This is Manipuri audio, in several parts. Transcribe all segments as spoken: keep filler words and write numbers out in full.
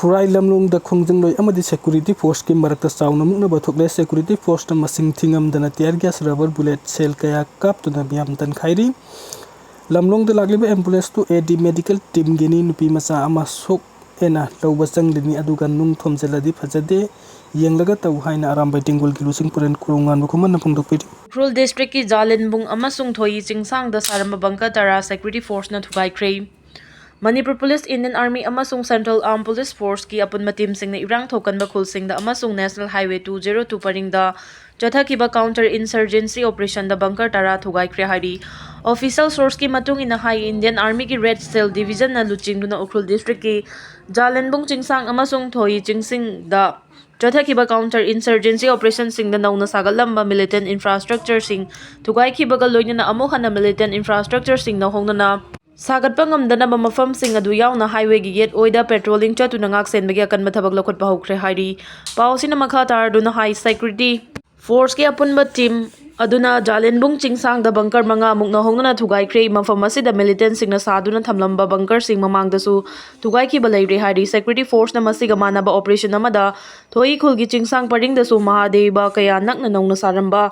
ꯈꯨꯔꯥꯏ ꯂꯝꯂꯣꯡꯗ ꯈꯣꯡꯖꯪꯂꯣꯏ ꯑꯃꯗꯤ ꯁꯦꯀ꯭ꯌꯨꯔꯤꯇꯤ ꯐꯣꯔꯁꯀꯤ ꯃꯔꯛꯇ ꯆꯥꯎꯅ ꯃꯨꯛꯅꯕ ꯊꯣꯛꯂꯦ꯫ ꯁꯦꯀ꯭ꯌꯨꯔꯤꯇꯤ ꯐꯣꯔꯁꯅ ꯃꯁꯤꯡ ꯊꯤꯉꯝꯗꯅ ꯇꯤꯌꯔ ꯒ꯭ꯌꯥꯁ, ꯔꯕꯔ ꯕꯨꯂꯦꯠ, ꯁꯦꯜ ꯀꯌꯥ ꯀꯥꯞꯇꯨꯅ ꯃꯤꯌꯥꯝ ꯇꯟꯈꯥꯏꯔꯤ꯫ ꯂꯝꯂꯣꯡꯗ ꯂꯥꯛꯂꯤꯕ ꯑꯦꯝꯕꯨꯂꯦꯟꯁꯇꯨ ꯑꯦ ꯗꯤ ꯃꯦꯗꯤꯀꯦꯜ ꯇꯤꯝꯒꯤꯅꯤ꯫ ꯅꯨꯄꯤ ꯃꯆꯥ ꯑꯃ ꯁꯣꯛꯑꯦꯅ ꯂꯧꯕ ꯆꯪꯂꯤꯅꯤ, ꯑꯗꯨꯒ ꯅꯨꯡ ꯊꯣꯝꯖꯤꯜꯂꯗꯤ ꯐꯖꯗꯦ, ꯌꯦꯡꯂꯒ ꯇꯧ ꯍꯥꯏꯅ ꯑꯔꯥꯝꯕꯥꯏ ꯇꯦꯡꯒꯣꯜꯒꯤ ꯂꯨꯆꯤꯡ ꯄꯨꯔꯦꯟ ꯀꯨꯔꯨꯝꯉꯥꯟꯕ ꯈꯨꯃꯟꯅ ꯐꯣꯡꯗꯣꯛꯄꯤꯔꯤ꯫ ꯎꯈ꯭ꯔꯨꯜ ꯗꯤꯁꯇ꯭ꯔꯤꯛꯀꯤ ꯖꯥꯂꯦꯟꯕꯨꯡ ꯑꯃꯁꯨꯡ ꯊꯣꯏ ꯆꯤꯡꯁꯥꯡꯗ ꯁꯥꯔꯝꯕ ꯕꯪꯀꯔ ꯇꯔꯥ ꯁꯦꯀ꯭ꯌꯨꯔꯤꯇꯤ ꯐꯣꯔꯁꯅ ꯊꯨꯒꯥꯏꯈ꯭ꯔꯦ꯫ ꯃꯅꯤꯄꯨꯔ ꯄꯨꯂꯤꯁ, ꯏꯟꯗꯤꯌꯟ ꯑꯥꯔꯃꯤ ꯑꯃꯁꯨꯡ ꯁꯦꯟꯇ꯭ꯔꯦꯜ ꯑꯥꯔꯝ ꯄꯨꯂꯤꯁ ꯐꯣꯔꯁꯀꯤ ꯑꯄꯨꯟꯕ ꯇꯤꯝꯁꯤꯡꯅ ꯏꯔꯥꯡ ꯊꯣꯛꯀꯟꯕ ꯈꯨꯜꯁꯤꯡꯗ ꯑꯃꯁꯨꯡ national highway two zero two ꯄꯔꯤꯡꯗ ꯆꯠꯊꯈꯤꯕ ꯀꯥꯎꯟꯇꯔ ꯏꯟꯁꯔꯖꯦꯟꯁꯤ ꯑꯣꯄꯔꯦꯁꯟꯗ ꯕꯪꯀꯔ ꯇꯔꯥ ꯊꯨꯒꯥꯏꯈ꯭ꯔꯦ ꯍꯥꯏꯔꯤ꯫ ꯑꯣꯐꯤꯁꯤꯌꯦꯜ ꯁꯣꯔꯁꯀꯤ ꯃꯇꯨꯡ ꯏꯟꯅ ꯍꯥꯏ, ꯏꯟꯗꯤꯌꯟ ꯑꯥꯔꯃꯤꯒꯤ ꯔꯦꯗ ꯁꯦꯜ ꯗꯤꯕꯤꯖꯟꯅ ꯂꯨꯆꯤꯡꯗꯨꯅ ꯎꯈ꯭ꯔꯨꯜ ꯗꯤꯁꯇ꯭ꯔꯤꯛꯀꯤ ꯖꯥꯂꯦꯟꯕꯨꯡ ꯆꯤꯡꯁꯥꯡ ꯑꯃꯁꯨꯡ ꯊꯣꯏ ꯆꯤꯡꯁꯤꯡꯗ ꯆꯠꯊꯈꯤꯕ ꯀꯥꯎꯟꯇꯔ ꯏꯟꯁꯔꯖꯦꯟꯁꯤ ꯑꯣꯄꯔꯦꯁꯟꯁꯤꯡꯗ ꯅꯧꯅ ꯁꯥꯒꯠꯂꯝꯕ ꯃꯤꯂꯤꯇꯦꯟ ꯏꯟꯐ꯭ꯔꯥꯁ꯭ꯇ꯭ꯔꯛꯆꯔꯁꯤꯡ ꯊꯨꯒꯥꯏꯈꯤꯕꯒ ꯂꯣꯏꯅꯅ ꯑꯃꯨꯛ ꯍꯟꯅ ꯃꯤꯂꯤꯇꯦꯟ ꯏꯟꯐ꯭ꯔꯥꯁ꯭ꯇ꯭ꯔꯛꯆꯔꯁꯤꯡ ꯅꯧꯍꯧꯅꯅ ꯁꯥꯒꯠꯄ ꯉꯝꯗꯅꯕ ꯃꯐꯝꯁꯤꯡ ꯑꯗꯨ ꯌꯥꯎꯅ ꯍꯥꯏꯋꯦꯒꯤ ꯌꯦꯠ ꯑꯣꯏꯗ ꯄꯦꯇ꯭ꯔꯣꯂꯤꯡ ꯆꯠꯇꯨꯅ ꯉꯥꯛꯁꯦꯟꯕꯒꯤ ꯑꯀꯟꯕ ꯊꯕꯛ ꯂꯧꯈꯠꯄ ꯍꯧꯈ꯭ꯔꯦ ꯍꯥꯏꯔꯤ꯫ ꯄꯥꯎ ꯑꯁꯤꯅ ꯃꯈꯥ ꯇꯥꯔꯗꯨꯅ ꯍꯥꯏ, ꯁꯦꯀ꯭ꯌꯨꯔꯤꯇꯤ ꯐꯣꯔꯁꯀꯤ ꯑꯄꯨꯟꯕ ꯇꯤꯝ ꯑꯗꯨꯅ ꯖꯥꯂꯦꯟꯕꯨꯡ ꯆꯤꯡꯁꯥꯡꯗ ꯕꯪꯀꯔ ꯃꯉꯥ ꯃꯨꯛꯅ ꯍꯧꯅꯅ ꯊꯨꯒꯥꯏꯈ꯭ꯔꯦ꯫ ꯃꯐꯝ ꯑꯁꯤꯗ ꯃꯤꯂꯤꯇꯦꯟꯁꯤꯡꯅ ꯁꯥꯗꯨꯅ ꯊꯝꯂꯝꯕ ꯕꯪꯀꯔꯁꯤꯡ ꯃꯃꯥꯡꯗꯁꯨ ꯊꯨꯒꯥꯏꯈꯤꯕ ꯂꯩꯔꯦ ꯍꯥꯏꯔꯤ꯫ ꯁꯦꯀ꯭ꯌꯨꯔꯤꯇꯤ ꯐꯣꯔꯁꯅ ꯃꯁꯤꯒ ꯃꯥꯟꯅꯕ ꯑꯣꯄꯔꯦꯁꯟ ꯑꯃꯗ ꯊꯣꯏ ꯈꯨꯜꯒꯤ ꯆꯤꯡꯁꯥꯡ ꯄꯔꯤꯡꯗꯁꯨ ꯃꯍꯥꯗꯦꯕ ꯀꯌꯥ ꯅꯛꯅ ꯅꯧꯅ ꯁꯥꯔꯝꯕ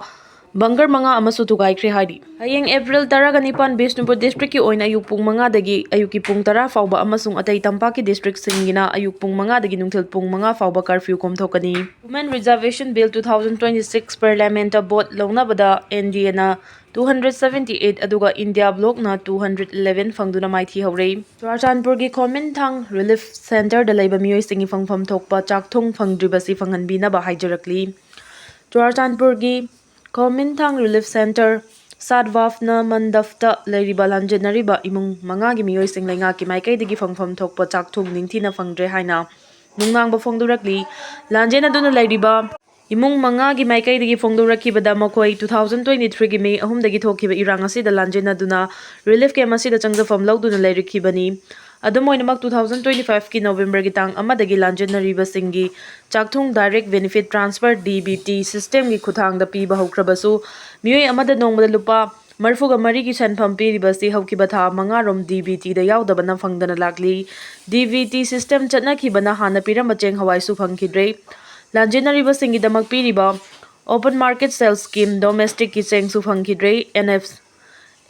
ꯕꯪꯀꯔ ꯃꯉꯥ ꯑꯃꯁꯨ ꯊꯨꯒꯥꯏꯈ꯭ꯔꯦ ꯍꯥꯏꯔꯤ꯫ ꯍꯌꯦꯡ ꯑꯦꯄ꯭ꯔꯤꯜ ꯇꯔꯥꯒ ꯅꯤꯄꯥꯟ ꯕꯤꯁꯅꯨꯄꯨꯔ ꯗꯤꯁꯇ꯭ꯔꯤꯛꯀꯤ ꯑꯣꯏꯅ ꯑꯌꯨꯛ ꯄꯨꯡ ꯃꯉꯥꯗꯒꯤ ꯑꯌꯨꯛꯀꯤ ꯄꯨꯡ ꯇꯔꯥ ꯐꯥꯎꯕ ꯑꯃꯁꯨꯡ ꯑꯇꯩ ꯇꯝꯄꯥꯛꯀꯤ ꯗꯤꯁꯇ꯭ꯔꯤꯛꯁꯤꯡꯒꯤꯅ ꯑꯌꯨꯛ ꯄꯨꯡ ꯃꯉꯥꯗꯒꯤ ꯅꯨꯡꯊꯤꯜ ꯄꯨꯡ ꯃꯉꯥ ꯐꯥꯎꯕ ꯀꯔꯐ꯭ꯌꯨ ꯀꯣꯝꯊꯣꯛꯀꯅꯤ꯫ Women Reservation Bill two thousand twenty-six Parliament vote ꯂꯧꯅꯕꯗ ꯑꯦꯟ ꯗꯤ ꯑꯦꯅ two hundred seventy eight ꯑꯗꯨꯒ ꯏꯟꯗꯤꯌꯥ ꯕ꯭ꯂꯣꯛꯅ two hundred eleven ꯐꯪꯗꯨꯅ ꯃꯥꯏꯊꯤꯍꯧꯔꯦ꯫ ꯆꯨꯔꯥꯆꯥꯟꯄꯨꯔꯒꯤ ꯈꯣꯃꯤꯟꯊꯥꯡ ꯔꯤꯂꯤꯐ ꯁꯦꯟꯇꯔꯗ ꯂꯩꯕ ꯃꯤꯑꯣꯏꯁꯤꯡꯒꯤ ꯐꯪꯐꯝ ꯊꯣꯛꯄ ꯆꯥꯛꯊꯨꯡ ꯐꯪꯗ꯭ꯔꯤꯕꯁꯤ ꯐꯪꯍꯟꯕꯤꯅꯕ ꯍꯥꯏꯖꯔꯛꯂꯤ꯫ ꯆꯨꯔꯥꯆꯥꯟꯄꯨꯔꯒꯤ ꯈꯣꯃꯤꯟꯊꯥꯡ ꯔꯤꯂꯤꯐ ꯁꯦꯟꯇꯔ ꯁꯥꯠꯋꯥꯐꯅ ꯃꯟꯗꯞꯇ ꯂꯩꯔꯤꯕ ꯂꯥꯟꯖꯦꯟꯅꯔꯤꯕ ꯏꯃꯨꯡ ꯃꯉꯥꯒꯤ ꯃꯤꯑꯣꯏꯁꯤꯡ ꯂꯩꯉꯥꯛꯀꯤ ꯃꯥꯏꯀꯩꯗꯒꯤ ꯐꯪꯐꯝ ꯊꯣꯛꯄ ꯆꯥꯛꯊꯨꯡ ꯅꯤꯡꯊꯤꯅ ꯐꯪꯗ꯭ꯔꯦ ꯍꯥꯏꯅ ꯅꯨꯡꯅꯥꯡꯕ ꯐꯣꯡꯗꯣꯔꯛꯂꯤ꯫ ꯂꯥꯟꯖꯦꯟꯅꯗꯨꯅ ꯂꯩꯔꯤꯕ ꯏꯃꯨꯡ ꯃꯉꯥꯒꯤ ꯃꯥꯏꯀꯩꯗꯒꯤ ꯐꯣꯡꯗꯣꯔꯛꯈꯤꯕꯗ ꯃꯈꯣꯏ two thousand twenty-threeꯒꯤ ꯃꯦ ꯑꯍꯨꯝꯗꯒꯤ ꯊꯣꯛꯈꯤꯕ ꯏꯔꯥꯡ ꯑꯁꯤꯗ ꯂꯥꯟꯖꯦꯟꯅꯗꯨꯅ ꯔꯤꯂꯤꯐ ꯀꯦꯝꯞ ꯑꯁꯤꯗ ꯆꯪꯖꯐꯝ ꯂꯧꯗꯨꯅ ꯂꯩꯔꯛꯈꯤꯕꯅꯤ꯫ ꯑꯗꯨꯝ ꯑꯣꯏꯅꯃꯛ, two thousand twenty-fiveꯀꯤ ꯅꯣꯕꯦꯝꯕꯔꯒꯤ ꯇꯥꯡ ꯑꯃꯗꯒꯤ ꯂꯥꯟꯖꯦꯟꯅꯔꯤꯕꯁꯤꯡꯒꯤ ꯆꯥꯛꯊꯨꯡ direct benefit transfer, D B T, systemꯒꯤ ꯈꯨꯠꯊꯥꯡꯗ ꯄꯤꯕ ꯍꯧꯈ꯭ꯔꯕꯁꯨ, ꯃꯤꯑꯣꯏ ꯑꯃꯗ ꯅꯣꯡꯃꯗ ꯂꯨꯄꯥ ꯃꯔꯤꯐꯨꯒ ꯃꯔꯤꯒꯤ ꯁꯦꯟꯐꯝ ꯄꯤꯔꯤꯕꯁꯤ ꯍꯧꯈꯤꯕ ꯊꯥ ꯃꯉꯥꯔꯣꯝ ꯗꯤ ꯕꯤ ꯇꯤꯗ ꯌꯥꯎꯗꯕꯅ ꯐꯪꯗꯅ ꯂꯥꯛꯂꯤ꯫ ꯗꯤ ꯕꯤ ꯇꯤ ꯁꯤꯁꯇꯦꯝ ꯆꯠꯅꯈꯤꯕꯅ ꯍꯥꯟꯅ ꯄꯤꯔꯝꯕ ꯆꯦꯡ ꯍꯋꯥꯏꯁꯨ ꯐꯪꯈꯤꯗ꯭ꯔꯦ꯫ ꯂꯥꯟꯖꯦꯟꯅꯔꯤꯕꯁꯤꯡꯒꯤꯗꯃꯛ ꯄꯤꯔꯤꯕ Open Market Sales Scheme ꯗꯣꯃꯦꯁꯇꯤꯛꯀꯤ ꯆꯦꯡꯁꯨ ꯐꯪꯈꯤꯗ꯭ꯔꯦ꯫ N F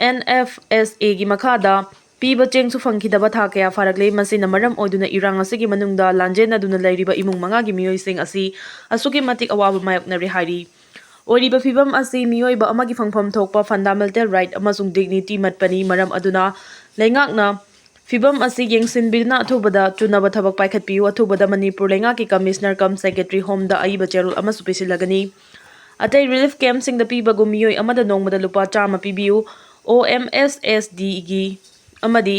N F S ꯑꯦꯒꯤ ꯃꯈꯥꯗ ꯄꯤꯕ ꯆꯦꯡꯁꯨ ꯐꯪꯈꯤꯗꯕ ꯊꯥ ꯀꯌꯥ ꯐꯥꯔꯛꯂꯦ꯫ ꯃꯁꯤꯅ ꯃꯔꯝ ꯑꯣꯏꯗꯨꯅ ꯏꯔꯥꯡ ꯑꯁꯤꯒꯤ ꯃꯅꯨꯡꯗ ꯂꯥꯟꯖꯦꯟꯅꯗꯨꯅ ꯂꯩꯔꯤꯕ ꯏꯃꯨꯡ ꯃꯉꯥꯒꯤ ꯃꯤꯑꯣꯏꯁꯤꯡ ꯑꯁꯤ ꯑꯁꯨꯛꯀꯤ ꯃꯇꯤꯛ ꯑꯋꯥꯕ ꯃꯥꯌꯣꯛꯅꯔꯦ ꯍꯥꯏꯔꯤ꯫ ꯑꯣꯏꯔꯤꯕ ꯐꯤꯕꯝ ꯑꯁꯤ ꯃꯤꯑꯣꯏꯕ ꯑꯃꯒꯤ ꯐꯪꯐꯝ ꯊꯣꯛꯄ fundamental right ꯑꯃꯁꯨꯡ dignity ꯃꯠꯄꯅꯤ꯫ ꯃꯔꯝ ꯑꯗꯨꯅ ꯂꯩꯉꯥꯛꯅ ꯐꯤꯕꯝ ꯑꯁꯤ ꯌꯦꯡꯁꯤꯟꯕꯤꯗꯨꯅ ꯑꯊꯨꯕꯗ ꯆꯨꯅꯕ ꯊꯕꯛ ꯄꯥꯏꯈꯠꯄꯤꯌꯨ꯫ ꯑꯊꯨꯕꯗ ꯃꯅꯤꯄꯨꯔ ꯂꯩꯉꯥꯛꯀꯤ Commissioner cum Secretary Homeꯗ ꯑꯏꯕ ꯆꯦꯔꯣꯜ ꯑꯃꯁꯨ ꯄꯤꯁꯤꯜꯂꯒꯅꯤ꯫ ꯑꯇꯩ relief campꯁꯤꯡꯗ ꯄꯤꯕꯒꯨꯝ ꯃꯤꯑꯣꯏ ꯑꯃꯗ ꯅꯣꯡꯃꯗ ꯂꯨꯄꯥ ꯆꯥꯝꯃ ꯄꯤꯕꯤꯌꯨ꯫ ꯑꯣ ꯑꯦꯝ ꯑꯦꯁ ꯑꯦꯁ ꯗꯤꯒꯤ ꯑꯃꯗꯤ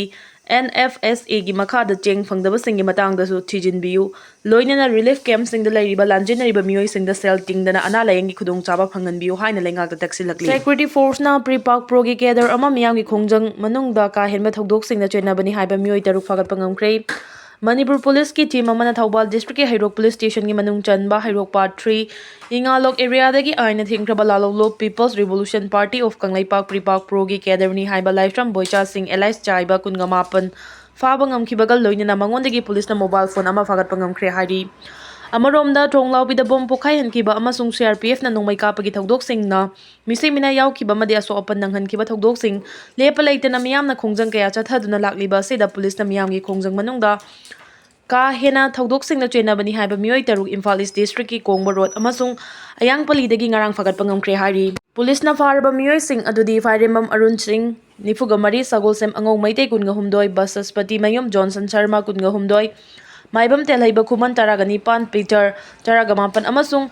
ꯑꯦꯟ ꯑꯦꯐ ꯑꯦꯁ ꯑꯦꯒꯤ ꯃꯈꯥꯗ ꯆꯦꯡ ꯐꯪꯗꯕꯁꯤꯡꯒꯤ ꯃꯇꯥꯡꯗꯁꯨ ꯊꯤꯖꯤꯟꯕꯤꯌꯨ꯫ ꯂꯣꯏꯅꯅ relief campꯁꯤꯡꯗ ꯂꯩꯔꯤꯕ ꯂꯥꯟꯖꯦꯟꯅꯔꯤꯕ ꯃꯤꯑꯣꯏꯁꯤꯡꯗ ꯁꯦꯜ ꯇꯤꯡꯗꯅ ꯑꯅꯥ ꯂꯥꯌꯦꯡꯒꯤ ꯈꯨꯗꯣꯡꯆꯥꯕ ꯐꯪꯍꯟꯕꯤꯌꯨ ꯍꯥꯏꯅ ꯂꯩꯉꯥꯛꯇ ꯇꯛꯁꯤꯜꯂꯛꯂꯤ꯫ Security forceꯅ PREPAK Proꯒꯤ cadre ꯑꯃ ꯃꯤꯌꯥꯝꯒꯤ ꯈꯣꯡꯖꯪ ꯃꯅꯨꯡꯗ ꯀꯥ ꯍꯦꯟꯕ ꯊꯧꯗꯣꯛꯁꯤꯡꯅ ꯆꯦꯟꯅꯕꯅꯤ ꯍꯥꯏꯕ ꯃꯤꯑꯣꯏ ꯇꯔꯨꯛ ꯐꯥꯒꯠꯄ ꯉꯝꯈ꯭ꯔꯦ꯫ ꯃꯅꯤꯄꯨꯔ ꯄꯨꯂꯤꯁꯀꯤ team ꯑꯃꯅ ꯊꯧꯕꯥꯜ districtꯀꯤ ꯍꯩꯔꯣꯛ police stationꯒꯤ ꯃꯅꯨꯡ ꯆꯟꯕ ꯍꯩꯔꯣꯛ Part three ꯏꯉꯥꯂꯣꯛ areaꯗꯒꯤ ꯑꯥꯏꯟꯅ ꯊꯤꯡꯈ꯭ꯔꯕ ꯂꯥꯂꯣꯡꯂꯣꯞ People's Revolution Party of Kangleipak PREPAK Proꯒꯤ cadreꯅꯤ ꯍꯥꯏꯕ ꯂꯥꯏꯁ꯭ꯔꯝ ꯕꯣꯏꯆꯥꯁꯤꯡ alias ꯆꯥꯏꯕ ꯀꯨꯟꯒ ꯃꯥꯄꯟ ꯐꯥꯕ ꯉꯝꯈꯤꯕꯒ ꯂꯣꯏꯅꯅ ꯃꯉꯣꯟꯗꯒꯤ ꯄꯨꯂꯤꯁꯅ mobile phone ꯑꯃ ꯐꯥꯒꯠꯄ ꯉꯝꯈ꯭ꯔꯦ ꯍꯥꯏꯔꯤ꯫ ꯑꯃꯔꯣꯝꯗ, ꯊꯣꯡꯂꯥꯎꯕꯤꯗ bomb ꯄꯣꯈꯥꯏꯍꯟꯈꯤꯕ ꯑꯃꯁꯨꯡ CRPFꯅ ꯅꯣꯡꯃꯩ ꯀꯥꯞꯄꯒꯤ ꯊꯧꯗꯣꯛꯁꯤꯡꯅ ꯃꯤꯁꯤ ꯃꯤꯅꯥ ꯌꯥꯎꯈꯤꯕ ꯑꯃꯗꯤ ꯑꯁꯣꯛ ꯑꯄꯟ ꯅꯪꯍꯟꯈꯤꯕ ꯊꯧꯗꯣꯛꯁꯤꯡ ꯂꯦꯞꯄ ꯂꯩꯇꯅ ꯃꯤꯌꯥꯝꯅ ꯈꯣꯡꯖꯪ ꯀꯌꯥ ꯆꯠꯊꯗꯨꯅ ꯂꯥꯛꯂꯤꯕ ꯑꯁꯤꯗ ꯄꯨꯂꯤꯁꯅ ꯃꯤꯌꯥꯝꯒꯤ ꯈꯣꯡꯖꯪ ꯃꯅꯨꯡꯗ ꯀꯥ ꯍꯦꯟꯅ ꯊꯧꯗꯣꯛꯁꯤꯡꯗ ꯆꯦꯟꯅꯕꯅꯤ ꯍꯥꯏꯕ ꯃꯤꯑꯣꯏ ꯇꯔꯨꯛ Imphal East districtꯀꯤ ꯀꯣꯡꯕ road ꯑꯃꯁꯨꯡ ꯑꯌꯥꯡꯄꯜꯂꯤꯗꯒꯤ ꯉꯔꯥꯡ ꯐꯥꯒꯠꯄ ꯉꯝꯈ꯭ꯔꯦ ꯍꯥꯏꯔꯤ꯫ ꯄꯨꯂꯤꯁꯅ ꯐꯥꯔꯕ ꯃꯤꯑꯣꯏꯁꯤꯡ ꯑꯗꯨꯗꯤ ꯐꯥꯏꯔꯦꯝꯕꯝ ꯑꯔꯨꯟ ꯁꯤꯡ, ꯅꯤꯐꯨꯒ ꯃꯔꯤ, ꯁꯒꯣꯜꯁꯦꯝ ꯑꯉꯧ ꯃꯩꯇꯩ, ꯀꯨꯟꯒ ꯍꯨꯝꯗꯣꯏ, ꯕꯁꯁꯄꯇꯤ ꯃꯌꯨꯝ ꯖꯣꯟꯁꯟ ꯁꯔꯃ, ꯀꯨꯟꯒ ꯍꯨꯝꯗꯣꯏ, ꯃꯥꯏꯕꯝ ꯇꯦꯜꯍꯩꯕ ꯈꯨꯃꯟ, ꯇꯔꯥꯒ ꯅꯤꯄꯥꯟ, ꯄꯤꯇꯔ, ꯇꯔꯥꯒ ꯃꯥꯄꯟ ꯑꯃꯁꯨꯡ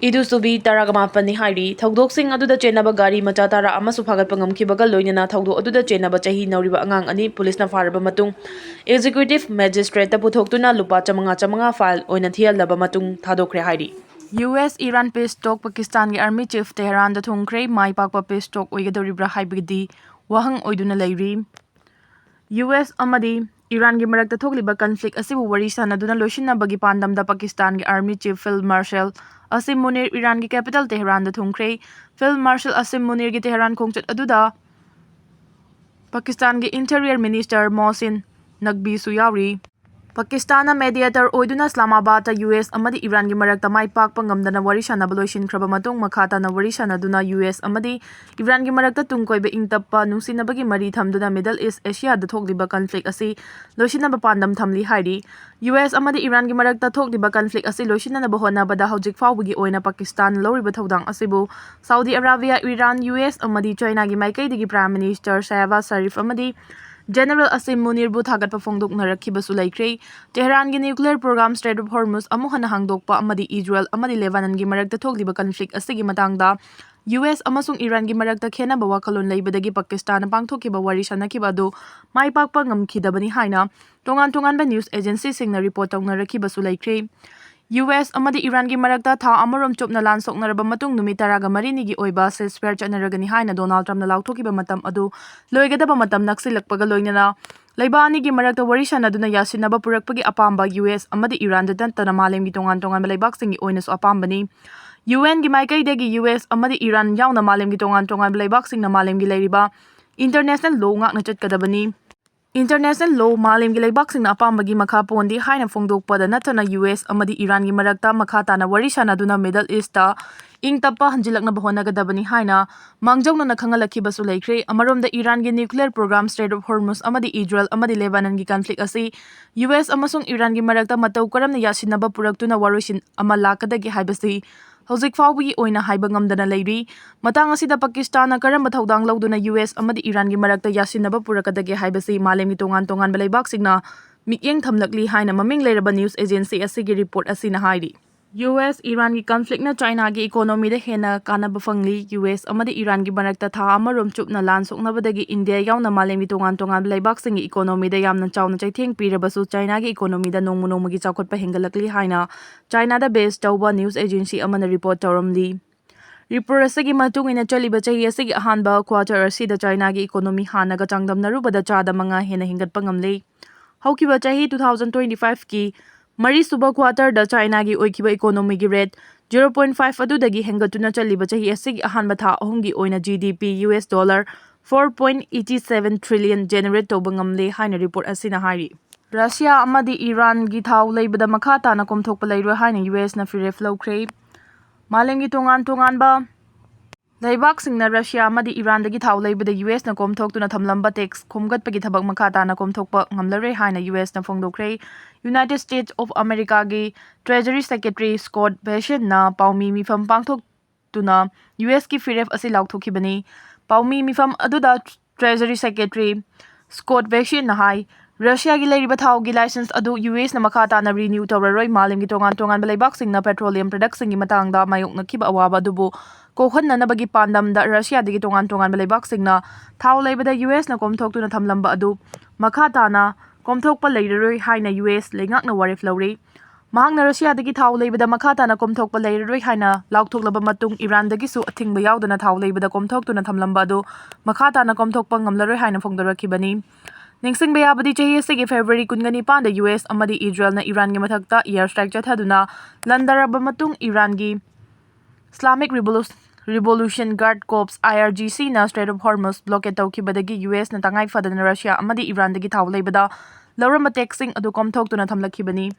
ꯏꯗꯨꯁꯨꯕꯤ, ꯇꯔꯥꯒ ꯃꯥꯄꯟꯅꯤ ꯍꯥꯏꯔꯤ꯫ ꯊꯧꯗꯣꯛꯁꯤꯡ ꯑꯗꯨꯗ ꯆꯦꯟꯅꯕ ꯒꯥꯔꯤ ꯃꯆꯥ ꯇꯔꯥ ꯑꯃꯁꯨ ꯐꯥꯒꯠꯄ ꯉꯝꯈꯤꯕꯒ ꯂꯣꯏꯅꯅ ꯊꯧꯗꯣꯛ ꯑꯗꯨꯗ ꯆꯦꯟꯅꯕ ꯆꯍꯤ ꯅꯧꯔꯤꯕ ꯑꯉꯥꯡ ꯑꯅꯤ ꯄꯨꯂꯤꯁꯅ ꯐꯥꯔꯕ ꯃꯇꯨꯡ Executive Magistrateꯇ ꯄꯨꯊꯣꯛꯇꯨꯅ ꯂꯨꯄꯥ ꯆꯥꯃꯉꯥ ꯆꯥꯃꯉꯥ fine ꯑꯣꯏꯅ ꯊꯤꯍꯜꯂꯕ ꯃꯇꯨꯡ ꯊꯥꯗꯣꯛꯈ꯭ꯔꯦ ꯍꯥꯏꯔꯤ꯫ U S Iran peace talk ꯄꯥꯀꯤꯁꯇꯥꯟꯒꯤ army chief ꯇꯦꯍꯔꯥꯟꯗ ꯊꯨꯡꯈ꯭ꯔꯦ꯫ ꯃꯥꯏ ꯄꯥꯛꯄ peace talk ꯑꯣꯏꯒꯗꯧꯔꯤꯕ꯭ꯔꯥ ꯍꯥꯏꯕꯒꯤꯗꯤ ꯋꯥꯍꯪ ꯑꯣꯏꯗꯨꯅ ꯂꯩꯔꯤ꯫ ꯌꯨ ꯑꯦꯁ ꯑꯃꯗꯤ ꯏꯔꯥꯟꯒꯤ ꯃꯔꯛꯇ ꯊꯣꯛꯂꯤꯕ ꯀꯟꯐ꯭ꯂꯤꯛ ꯑꯁꯤꯕꯨ ꯋꯥꯔꯤ ꯁꯥꯟꯅꯗꯨꯅ ꯂꯣꯏꯁꯤꯟꯅꯕꯒꯤ ꯄꯥꯟꯗꯝꯗ ꯄꯥꯀꯤꯁꯇꯥꯟꯒꯤ army chief field marshal Asim Munir ꯏꯔꯥꯟꯒꯤ ꯀꯦꯄꯤꯇꯦꯜ ꯇꯦꯍꯔꯥꯟꯗ ꯊꯨꯡꯈ꯭ꯔꯦ꯫ ꯐꯤꯜ ꯃꯥꯔꯁꯦꯜ ꯑꯁꯤꯝ ꯃꯨꯅꯤꯔꯒꯤ ꯇꯦꯍꯔꯥꯟ ꯈꯣꯡꯆꯠ ꯑꯗꯨꯗ ꯄꯥꯀꯤꯁꯇꯥꯟꯒꯤ ꯏꯟꯇꯤꯔꯤꯌꯔ ꯃꯤꯅꯤꯁꯇꯔ ꯃꯣꯍꯁꯤꯟ ꯅꯛꯕꯤꯁꯨ ꯌꯥꯎꯔꯤ꯫ ꯄꯥꯀꯤꯁꯇꯥꯟꯅ ꯃꯦꯗꯤꯌꯦꯇꯔ ꯑꯣꯏꯗꯨꯅ ꯏꯁꯂꯥꯃꯥꯕꯥꯗꯇ ꯌꯨ ꯑꯦꯁ ꯑꯃꯗꯤ ꯏꯔꯥꯟꯒꯤ ꯃꯔꯛꯇ ꯃꯥꯏ ꯄꯥꯛꯄ ꯉꯝꯗꯅ ꯋꯥꯔꯤ ꯁꯥꯟꯅꯕ ꯂꯣꯏꯁꯤꯟꯈ꯭ꯔꯕ ꯃꯇꯨꯡ, ꯃꯈꯥ ꯇꯥꯅ ꯋꯥꯔꯤ ꯁꯥꯟꯅꯗꯨꯅ ꯌꯨ ꯑꯦꯁ ꯑꯃꯗꯤ ꯏꯔꯥꯟꯒꯤ ꯃꯔꯛꯇ ꯇꯨꯡ ꯀꯣꯏꯕ ꯏꯪ ꯇꯞꯄ ꯅꯨꯡꯁꯤꯅꯕꯒꯤ ꯃꯔꯤ ꯊꯝꯗꯨꯅ ꯃꯤꯗꯜ ꯏꯁ ꯑꯦꯁꯤꯌꯥꯗ ꯊꯣꯛꯂꯤꯕ ꯀꯟꯐ꯭ꯂꯤꯛ ꯑꯁꯤ ꯂꯣꯏꯁꯤꯟꯅꯕ ꯄꯥꯟꯗꯝ ꯊꯝꯂꯤ ꯍꯥꯏꯔꯤ꯫ ꯌꯨ ꯑꯦꯁ ꯑꯃꯗꯤ ꯏꯔꯥꯟꯒꯤ ꯃꯔꯛꯇ ꯊꯣꯛꯂꯤꯕ ꯀꯟꯐ꯭ꯂꯤꯛ ꯑꯁꯤ ꯂꯣꯏꯁꯤꯟꯅꯅꯕ ꯍꯣꯠꯅꯕꯗ ꯍꯧꯖꯤꯛ ꯐꯥꯎꯕꯒꯤ ꯑꯣꯏꯅ ꯄꯥꯀꯤꯁꯇꯥꯟꯅ ꯂꯧꯔꯤꯕ ꯊꯧꯗꯥꯡ ꯑꯁꯤꯕꯨ Saudi Arabia, Iran, U S ꯑꯃꯗꯤ ꯆꯥꯏꯅꯥꯒꯤ ꯃꯥꯏꯀꯩꯗꯒꯤ ꯄ꯭ꯔꯥꯏꯝ ꯃꯤꯅꯤꯁꯇꯔ ꯁꯥꯍꯕꯥꯖ ꯁꯔꯤꯐ ꯑꯃꯗꯤ ꯖꯦꯅꯔꯦꯜ ꯑꯁꯤꯝ ꯃꯨꯅꯤꯔꯕꯨ ꯊꯥꯒꯠꯄ ꯐꯣꯡꯗꯣꯛꯅꯔꯛꯈꯤꯕꯁꯨ ꯂꯩꯈ꯭ꯔꯦ꯫ ꯇꯦꯍꯔꯥꯟꯒꯤ ꯅ꯭ꯌꯨꯀ꯭ꯂꯤꯌꯔ ꯄ꯭ꯔꯣꯒ꯭ꯔꯥꯝ ꯁ꯭ꯇ꯭ꯔꯦꯠ ꯑꯣꯐ ꯍꯣꯔꯃꯨꯖ ꯑꯃꯨꯛ ꯍꯟꯅ ꯍꯥꯡꯗꯣꯛꯄ ꯑꯃꯗꯤ ꯏꯖꯔꯦꯜ ꯑꯃꯗꯤ ꯂꯦꯕꯥꯅꯟꯒꯤ ꯃꯔꯛꯇ ꯊꯣꯛꯂꯤꯕ ꯀꯟꯐ꯭ꯂꯤꯛ ꯑꯁꯤꯒꯤ ꯃꯇꯥꯡꯗ ꯌꯨ ꯑꯦꯁ ꯑꯃꯁꯨꯡ ꯏꯔꯥꯟꯒꯤ ꯃꯔꯛꯇ ꯈꯦꯟꯅꯕ ꯋꯥꯈꯜꯂꯣꯟ ꯂꯩꯕꯗꯒꯤ ꯄꯥꯀꯤꯁꯇꯥꯟꯅ ꯄꯥꯡꯊꯣꯛꯈꯤꯕ ꯋꯥꯔꯤ ꯁꯥꯟꯅꯈꯤꯕ ꯑꯗꯨ ꯃꯥꯏ ꯄꯥꯛꯄ ꯉꯝꯈꯤꯗꯕꯅꯤ ꯍꯥꯏꯅ ꯇꯣꯉꯥꯟ ꯇꯣꯉꯥꯟꯕ ꯅ꯭ꯌꯨꯁ ꯑꯦꯖꯦꯟꯁꯤꯁꯤꯡꯅ ꯔꯤꯄꯣꯔꯠ ꯇꯧꯅꯔꯛꯈꯤꯕꯁꯨ ꯂꯩꯈ꯭ꯔꯦ꯫ ꯌꯨ ꯑꯦꯁ ꯑꯃꯗꯤ ꯏꯔꯥꯟꯒꯤ ꯃꯔꯛꯇ ꯊꯥ ꯑꯃꯔꯣꯝ ꯆꯨꯞꯅ ꯂꯥꯟ ꯁꯣꯛꯅꯔꯕ ꯃꯇꯨꯡ ꯅꯨꯃꯤꯠ ꯇꯔꯥꯒ ꯃꯔꯤꯅꯤꯒꯤ ꯑꯣꯏꯕ ceasefire ꯆꯠꯅꯔꯒꯅꯤ ꯍꯥꯏꯅ ꯗꯣꯅꯥꯜꯗ ꯇ꯭ꯔꯝꯞꯅ ꯂꯥꯎꯊꯣꯛꯈꯤꯕ ꯃꯇꯝ ꯑꯗꯨ ꯂꯣꯏꯒꯗꯕ ꯃꯇꯝ ꯅꯛꯁꯤꯜꯂꯛꯄꯒ ꯂꯣꯏꯅꯅ ꯂꯩꯕꯥꯛ ꯑꯅꯤꯒꯤ ꯃꯔꯛꯇ ꯋꯥꯔꯤ ꯁꯥꯟꯅꯗꯨꯅ ꯌꯥꯁꯤꯟꯅꯕ ꯄꯨꯔꯛꯄꯒꯤ ꯑꯄꯥꯝꯕ ꯌꯨ ꯑꯦꯁ ꯑꯃꯗꯤ ꯏꯔꯥꯟꯗ ꯅꯠꯇꯅ ꯃꯥꯂꯦꯝꯒꯤ ꯇꯣꯉꯥꯟ ꯇꯣꯉꯥꯟꯕ ꯂꯩꯕꯥꯛꯁꯤꯡꯒꯤ ꯑꯣꯏꯅꯁꯨ ꯑꯄꯥꯝꯕꯅꯤ꯫ ꯌꯨ ꯑꯦꯟꯒꯤ ꯃꯥꯏꯀꯩꯗꯒꯤ ꯌꯨ ꯑꯦꯁ ꯑꯃꯗꯤ ꯏꯔꯥꯟ ꯌꯥꯎꯅ ꯃꯥꯂꯦꯝꯒꯤ ꯇꯣꯉꯥꯟ ꯇꯣꯉꯥꯟꯕ ꯂꯩꯕꯥꯛꯁꯤꯡꯅ ꯃꯥꯂꯦꯝꯒꯤ ꯂꯩꯔꯤꯕ international law ꯉꯥꯛꯅ ꯆꯠꯀꯗꯕꯅꯤ꯫ International law ꯃꯥꯂꯦꯝꯒꯤ ꯂꯩꯕꯥꯛꯁꯤꯡꯅ ꯑꯄꯥꯝꯕꯒꯤ ꯃꯈꯥ ꯄꯣꯟꯗꯦ ꯍꯥꯏꯅ ꯐꯣꯡꯗꯣꯛꯄꯗ ꯅꯠꯇꯅ ꯌꯨ ꯑꯦꯁ ꯑꯃꯗꯤ ꯏꯔꯥꯟꯒꯤ ꯃꯔꯛꯇ ꯃꯈꯥ ꯇꯥꯅ ꯋꯥꯔꯤ ꯁꯥꯟꯅꯗꯨꯅ ꯃꯤꯗꯜ ꯏꯁꯇ ꯏꯪ ꯇꯞꯄ ꯍꯟꯖꯤꯜꯂꯛꯅꯕ ꯍꯣꯠꯅꯒꯗꯕꯅꯤ ꯍꯥꯏꯅ ꯃꯥꯡꯖꯧꯅꯅ ꯈꯪꯍꯜꯂꯛꯈꯤꯕꯁꯨ ꯂꯩꯈ꯭ꯔꯦ꯫ ꯑꯃꯔꯣꯝꯗ ꯏꯔꯥꯟꯒꯤ ꯅ꯭ꯌꯨꯀ꯭ꯂꯤꯌꯔ ꯄ꯭ꯔꯣꯒ꯭ꯔꯥꯝ ꯁ꯭ꯇ꯭ꯔꯦꯠ ꯑꯣꯐ ꯍꯣꯔꯃꯨꯖ ꯑꯃꯗꯤ ꯏꯖꯔꯦꯜ ꯑꯃꯗꯤ ꯂꯦꯕꯥꯅꯟꯒꯤ ꯀꯟꯐ꯭ꯂꯤꯛ ꯑꯁꯤ ꯌꯨ ꯑꯦꯁ ꯑꯃꯁꯨꯡ ꯏꯔꯥꯟꯒꯤ ꯃꯔꯛꯇ ꯃꯇꯧ ꯀꯔꯝꯅ ꯌꯥꯁꯤꯟꯅꯕ ꯄꯨꯔꯛꯇꯨꯅ ꯋꯥꯔꯣꯏꯁꯤꯟ ꯑꯃ ꯂꯥꯛꯀꯗꯒꯦ ꯍꯥꯏꯕꯁꯤ ꯍꯧꯖꯤꯛ ꯐꯥꯎꯕꯒꯤ ꯑꯣꯏꯅ ꯍꯥꯏꯕ ꯉꯝꯗꯅ ꯂꯩꯔꯤ꯫ ꯃꯇꯥꯡ ꯑꯁꯤꯗ ꯄꯥꯀꯤꯁꯇꯥꯟꯅ ꯀꯔꯝꯕ ꯊꯧꯗꯥꯡ ꯂꯧꯗꯨꯅ ꯌꯨ ꯑꯦꯁ ꯑꯃꯗꯤ ꯏꯔꯥꯟꯒꯤ ꯃꯔꯛꯇ ꯌꯥꯁꯤꯟꯅꯕ ꯄꯨꯔꯛꯀꯗꯒꯦ ꯍꯥꯏꯕꯁꯤ ꯃꯥꯂꯦꯝꯒꯤ ꯇꯣꯉꯥꯟ ꯇꯣꯉꯥꯟꯕ ꯂꯩꯕꯥꯛꯁꯤꯡꯅ ꯃꯤꯠꯌꯦꯡ ꯊꯝꯂꯛꯂꯤ ꯍꯥꯏꯅ ꯃꯃꯤꯡ ꯂꯩꯔꯕ ꯅ꯭ꯌꯨꯁ ꯑꯦꯖꯦꯟꯁꯤ ꯑꯁꯤꯒꯤ ꯔꯤꯄꯣꯔꯠ ꯑꯁꯤꯅ ꯍꯥꯏꯔꯤ꯫ ꯌꯨ ꯑꯦꯁ ꯏꯔꯥꯟꯒꯤ ꯀꯟꯐ꯭ꯂꯤꯛꯅ ꯆꯥꯏꯅꯥꯒꯤ ꯏꯀꯣꯅꯣꯃꯤꯗ ꯍꯦꯟꯅ ꯀꯥꯟꯅꯕ ꯐꯪꯂꯤ꯫ ꯌꯨ ꯑꯦꯁ ꯑꯃꯗꯤ ꯏꯔꯥꯟꯒꯤ ꯃꯔꯛꯇ ꯊꯥ ꯑꯃꯔꯣꯝ ꯆꯨꯞꯅ ꯂꯥꯟ ꯁꯣꯛꯅꯕꯗꯒꯤ ꯏꯟꯗꯤꯌꯥ ꯌꯥꯎꯅ ꯃꯥꯂꯦꯝꯒꯤ ꯇꯣꯉꯥꯟ ꯇꯣꯉꯥꯟꯕ ꯂꯩꯕꯥꯛꯁꯤꯡꯒꯤ ꯏꯀꯣꯅꯣꯃꯤꯗ ꯌꯥꯝꯅ ꯆꯥꯎꯅ ꯆꯩꯊꯦꯡ ꯄꯤꯔꯕꯁꯨ ꯆꯥꯏꯅꯥꯒꯤ ꯏꯀꯣꯅꯣꯃꯤꯗ ꯅꯣꯡꯃ ꯅꯣꯡꯃꯒꯤ ꯆꯥꯎꯈꯠꯄ ꯍꯦꯟꯒꯠꯂꯛꯂꯤ ꯍꯥꯏꯅ ꯆꯥꯏꯅꯥꯗ ꯕꯦꯁ ꯇꯧꯕ ꯅ꯭ꯌꯨꯁ ꯑꯦꯖꯦꯟꯁꯤ ꯑꯃꯅ ꯔꯤꯄꯣꯔꯠ ꯇꯧꯔꯝꯂꯤ꯫ ꯔꯤꯄꯣꯔꯠ ꯑꯁꯤꯒꯤ ꯃꯇꯨꯡ ꯏꯟꯅ ꯆꯠꯂꯤꯕ ꯆꯍꯤ ꯑꯁꯤꯒꯤ ꯑꯍꯥꯟꯕ ꯀ꯭ꯋꯥꯇꯔ ꯑꯁꯤꯗ ꯆꯥꯏꯅꯥꯒꯤ ꯏꯀꯣꯅꯣꯃꯤ ꯍꯥꯟꯅꯒ ꯆꯥꯡꯗꯝꯅꯔꯨꯕꯗ ꯆꯥꯗ ꯃꯉꯥ ꯍꯦꯟꯅ ꯍꯦꯟꯒꯠꯄ ꯉꯝꯂꯦ꯫ ꯍꯧꯈꯤꯕ ꯆꯍꯤ two thousand twenty five ꯀꯤ ꯃꯔꯤꯁꯨꯕ quarter ꯗ ꯆꯥꯏꯅꯥꯒꯤ ꯑꯣꯏꯈꯤꯕ economy ꯒꯤ rate zero point five ꯑꯗꯨꯗꯒꯤ ꯍꯦꯟꯒꯠꯇꯨꯅ ꯆꯠꯂꯤꯕ ꯆꯍꯤ ꯑꯁꯤꯒꯤ ꯑꯍꯥꯟꯕ ꯊꯥ ꯑꯍꯨꯝꯒꯤ ꯑꯣꯏꯅ G D P U S dollar four point eight seven trillion generate ꯇꯧꯕ ꯉꯝꯂꯦ ꯍꯥꯏꯅ report ꯑꯁꯤꯅ ꯍꯥꯏꯔꯤ꯫ ꯔꯁꯤꯌꯥ ꯑꯃꯗꯤ ꯏꯔꯥꯟꯒꯤ ꯊꯥꯎ ꯂꯩꯕꯗ ꯃꯈꯥ ꯇꯥꯅ ꯀꯣꯝꯊꯣꯛꯄ ꯂꯩꯔꯣꯏ ꯍꯥꯏꯅ U S ꯅ ꯐꯤꯔꯦꯞ ꯂꯧꯈ꯭ꯔꯦ꯫ ꯃꯥꯂꯦꯝꯒꯤ ꯇꯣꯉꯥꯟ ꯇꯣꯉꯥꯟꯕ ꯂꯩꯕꯥꯛꯁꯤꯡꯅ ꯔꯁꯤꯌꯥ ꯑꯃꯗꯤ ꯏꯔꯥꯟꯗꯒꯤ ꯊꯥꯎ ꯂꯩꯕꯗ U S ꯅ ꯀꯣꯝꯊꯣꯛꯇꯨꯅ ꯊꯝꯂꯝꯕ tax ꯈꯣꯝꯒꯠꯄꯒꯤ ꯊꯕꯛ ꯃꯈꯥ ꯇꯥꯅ ꯀꯣꯝꯊꯣꯛꯄ ꯉꯝꯂꯔꯣꯏ ꯍꯥꯏꯅ U S ꯅ ꯐꯣꯡꯗꯣꯛꯈ꯭ꯔꯦ꯫ United States of America ꯒꯤ Treasury Secretary Scott Bessent ꯅ ꯄꯥꯎꯃꯤ ꯃꯤꯐꯝ ꯄꯥꯡꯊꯣꯛꯇꯨꯅ U S ꯀꯤ ꯐꯤꯔꯦꯞ ꯑꯁꯤ ꯂꯥꯎꯊꯣꯛꯈꯤꯕꯅꯤ꯫ ꯄꯥꯎꯃꯤ ꯃꯤꯐꯝ ꯑꯗꯨꯗ Treasury Secretary Scott Bessent ꯅ ꯍꯥꯏ, ꯔꯁꯤꯌꯥꯒꯤ ꯂꯩꯔꯤꯕ ꯊꯥꯎꯒꯤ license ꯑꯗꯨ U S ꯅ ꯃꯈꯥ ꯇꯥꯅ renew ꯇꯧꯔꯔꯣꯏ꯫ ꯃꯥꯂꯦꯝꯒꯤ ꯇꯣꯉꯥꯟ ꯇꯣꯉꯥꯟꯕ ꯂꯩꯕꯥꯛꯁꯤꯡꯅ petroleum product ꯁꯤꯡꯒꯤ ꯃꯇꯥꯡꯗ ꯃꯥꯌꯣꯛꯅꯈꯤꯕ ꯑꯋꯥꯕ ꯑꯗꯨꯕꯨ ꯀꯣꯛꯍꯟꯅꯅꯕꯒꯤ ꯄꯥꯟꯗꯝꯗ ꯔꯁꯤꯌꯥꯗꯒꯤ ꯇꯣꯉꯥꯟ ꯇꯣꯉꯥꯟꯕ ꯂꯩꯕꯥꯛꯁꯤꯡꯅ ꯊꯥꯎ ꯂꯩꯕꯗ U S ꯅ ꯀꯣꯝꯊꯣꯛꯇꯨꯅ ꯊꯝꯂꯝꯕ ꯑꯗꯨ ꯃꯈꯥ ꯇꯥꯅ ꯀꯣꯝꯊꯣꯛꯄ ꯂꯩꯔꯔꯣꯏ ꯍꯥꯏꯅ U S ꯂꯩꯉꯥꯛꯅ ꯋꯥꯔꯦꯞ ꯂꯧꯔꯦ꯫ ꯃꯍꯥꯛꯅ ꯔꯁꯤꯌꯥꯗꯒꯤ ꯊꯥꯎ ꯂꯩꯕꯗ ꯃꯈꯥ ꯇꯥꯅ ꯀꯣꯝꯊꯣꯛꯄ ꯂꯩꯔꯔꯣꯏ ꯍꯥꯏꯅ ꯂꯥꯎꯊꯣꯛꯂꯕ ꯃꯇꯨꯡ, ꯏꯔꯥꯟꯗꯒꯤꯁꯨ ꯑꯊꯤꯡꯕ ꯌꯥꯎꯗꯅ ꯊꯥꯎ ꯂꯩꯕꯗ ꯀꯣꯝꯊꯣꯛꯇꯨꯅ ꯊꯝꯂꯝꯕ ꯑꯗꯨ ꯃꯈꯥ ꯇꯥꯅ ꯀꯣꯝꯊꯣꯛꯄ ꯉꯝꯂꯔꯣꯏ ꯍꯥꯏꯅ ꯐꯣꯡꯗꯣꯔꯛꯈꯤꯕꯅꯤ꯫ ꯅꯤꯡꯁꯤꯡꯕ ꯌꯥꯕꯗꯤ, ꯆꯍꯤ ꯑꯁꯤꯒꯤ February ꯀꯨꯟꯒ ꯅꯤꯄꯥꯟꯗ U S ꯑꯃꯗꯤ ꯏꯖꯔꯦꯜꯅ ꯏꯔꯥꯟꯒꯤ ꯃꯊꯛꯇ air strike ꯆꯠꯊꯗꯨꯅ ꯂꯥꯟꯗꯥꯔꯕ ꯃꯇꯨꯡ, ꯏꯔꯥꯟꯒꯤ Islamic Revolu-, Revolution Guard Corps, I R G C ꯅ Strait of Hormuz blockade ꯇꯧꯈꯤꯕꯗꯒꯤ U S ꯅ ꯇꯉꯥꯏ ꯐꯗꯅ ꯔꯁꯤꯌꯥ ꯑꯃꯗꯤ ꯏꯔꯥꯟꯗꯒꯤ ꯊꯥꯎ ꯂꯩꯕꯗ ꯂꯧꯔꯝꯕ tax ꯁꯤꯡ ꯑꯗꯨ ꯀꯣꯝꯊꯣꯛꯇꯨꯅ ꯊꯝꯂꯛꯈꯤꯕꯅꯤ꯫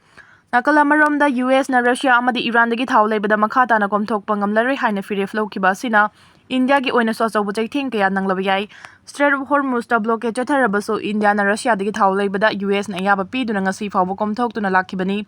ꯅꯥꯀꯜ ꯑꯃꯔꯣꯝꯗ, U S ꯅ ꯔꯁꯤꯌꯥ ꯑꯃꯗꯤ ꯏꯔꯥꯟꯗꯒꯤ ꯊꯥꯎ ꯂꯩꯕꯗ ꯃꯈꯥ ꯇꯥꯅ ꯀꯣꯝꯊꯣꯛꯄ ꯉꯝꯂꯔꯣꯏ ꯍꯥꯏꯅ ꯐꯤꯔꯦꯞ ꯂꯧꯈꯤꯕ ꯑꯁꯤꯅ ꯏꯟꯗꯤꯌꯥꯒꯤ ꯑꯣꯏꯅꯁꯨ ꯑꯆꯧꯕ ꯆꯩꯊꯦꯡ ꯀꯌꯥ ꯅꯪꯂꯕ ꯌꯥꯏ꯫ Strait of Hormuz ꯇ blockade ꯆꯠꯊꯔꯕꯁꯨ, ꯏꯟꯗꯤꯌꯥꯅ ꯔꯁꯤꯌꯥꯗꯒꯤ ꯊꯥꯎ ꯂꯩꯕꯗ U S ꯅ ꯑꯌꯥꯕ ꯄꯤꯗꯨꯅ ꯉꯁꯤ ꯐꯥꯎꯕ ꯀꯣꯝꯊꯣꯛꯇꯨꯅ ꯂꯥꯛꯈꯤꯕꯅꯤ꯫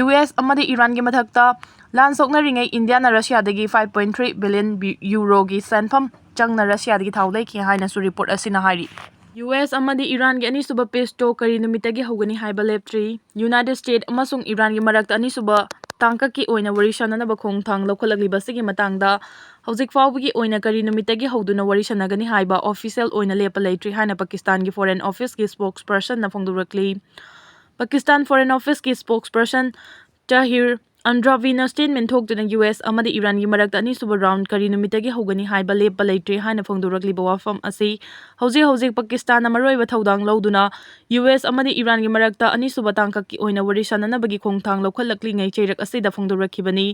U S ꯑꯃꯗꯤ ꯏꯔꯥꯟꯒꯤ ꯃꯊꯛꯇ ꯂꯥꯟ ꯁꯣꯛꯅꯔꯤꯉꯩ ꯏꯟꯗꯤꯌꯥꯅ ꯔꯁꯤꯌꯥꯗꯒꯤ five point three billion B-, euro ꯒꯤ ꯁꯦꯟꯐꯝ ꯆꯪꯅ ꯔꯁꯤꯌꯥꯗꯒꯤ ꯊꯥꯎ ꯂꯩꯈꯤ ꯍꯥꯏꯅꯁꯨ report ꯑꯁꯤꯅ ꯍꯥꯏꯔꯤ꯫ U S ꯑꯃꯗꯤ ꯏꯔꯥꯟꯒꯤ ꯑꯅꯤꯁꯨꯕ peace talk ꯀꯔꯤ ꯅꯨꯃꯤꯠꯇꯒꯤ ꯍꯧꯒꯅꯤ ꯍꯥꯏꯕ ꯂꯦꯞꯇ꯭ꯔꯤ꯫ United States ꯑꯃꯁꯨꯡ ꯏꯔꯥꯟꯒꯤ ꯃꯔꯛꯇ ꯑꯅꯤꯁꯨꯕ ꯇꯥꯡꯀꯛꯀꯤ ꯑꯣꯏꯅ ꯋꯥꯔꯤ ꯁꯥꯅꯅꯕ ꯈꯣꯡꯊꯥꯡ ꯂꯧꯈꯠꯂꯛꯂꯤꯕ ꯑꯁꯤꯒꯤ ꯃꯇꯥꯡꯗ ꯍꯧꯖꯤꯛ ꯐꯥꯎꯕꯒꯤ ꯑꯣꯏꯅ ꯀꯔꯤ ꯅꯨꯃꯤꯠꯇꯒꯤ ꯍꯧꯗꯨꯅ ꯋꯥꯔꯤ ꯁꯥꯅꯒꯅꯤ ꯍꯥꯏꯕ official ꯑꯣꯏꯅ ꯂꯦꯞꯄ ꯂꯩꯇ꯭ꯔꯤ ꯍꯥꯏꯅ ꯄꯥꯀꯤꯁꯇꯥꯟꯒꯤ Foreign Office ꯀꯤ spokesperson ꯅ ꯐꯣꯡꯗꯣꯔꯛꯂꯤ꯫ ꯄꯥꯀꯤꯁꯇꯥꯟ Foreign Office ꯀꯤ spokesperson ꯇꯥꯍꯤꯔ ꯑꯟꯗ꯭ꯔꯥꯕꯤꯅ ꯁ꯭ꯇꯦꯠꯃꯦꯟ ꯊꯣꯛꯇꯨꯅ ꯌꯨ ꯑꯦꯁ ꯑꯃꯗꯤ ꯏꯔꯥꯟꯒꯤ ꯃꯔꯛꯇ ꯑꯅꯤꯁꯨꯕ ꯔꯥꯎꯟ ꯀꯔꯤ ꯅꯨꯃꯤꯠꯇꯒꯤ ꯍꯧꯒꯅꯤ ꯍꯥꯏꯕ ꯂꯦꯞꯄ ꯂꯩꯇ꯭ꯔꯤ ꯍꯥꯏꯅ ꯐꯣꯡꯗꯣꯔꯛꯂꯤꯕ ꯋꯥꯐꯝ ꯑꯁꯤ ꯍꯧꯖꯤꯛ ꯍꯧꯖꯤꯛ ꯄꯥꯀꯤꯁꯇꯥꯟꯅ ꯃꯔꯨꯑꯣꯏꯕ ꯊꯧꯗꯥꯡ ꯂꯧꯗꯨꯅ ꯌꯨ ꯑꯦꯁ ꯑꯃꯗꯤ ꯏꯔꯥꯟꯒꯤ ꯃꯔꯛꯇ ꯑꯅꯤꯁꯨꯕ ꯇꯥꯡꯀꯛꯀꯤ ꯑꯣꯏꯅ ꯋꯥꯔꯤ ꯁꯥꯅꯅꯕꯒꯤ ꯈꯣꯡꯊꯥꯡ ꯂꯧꯈꯠꯂꯛꯂꯤꯉꯩ ꯆꯩꯔꯛ ꯑꯁꯤꯗ ꯐꯣꯡꯗꯣꯔꯛꯈꯤꯕꯅꯤ꯫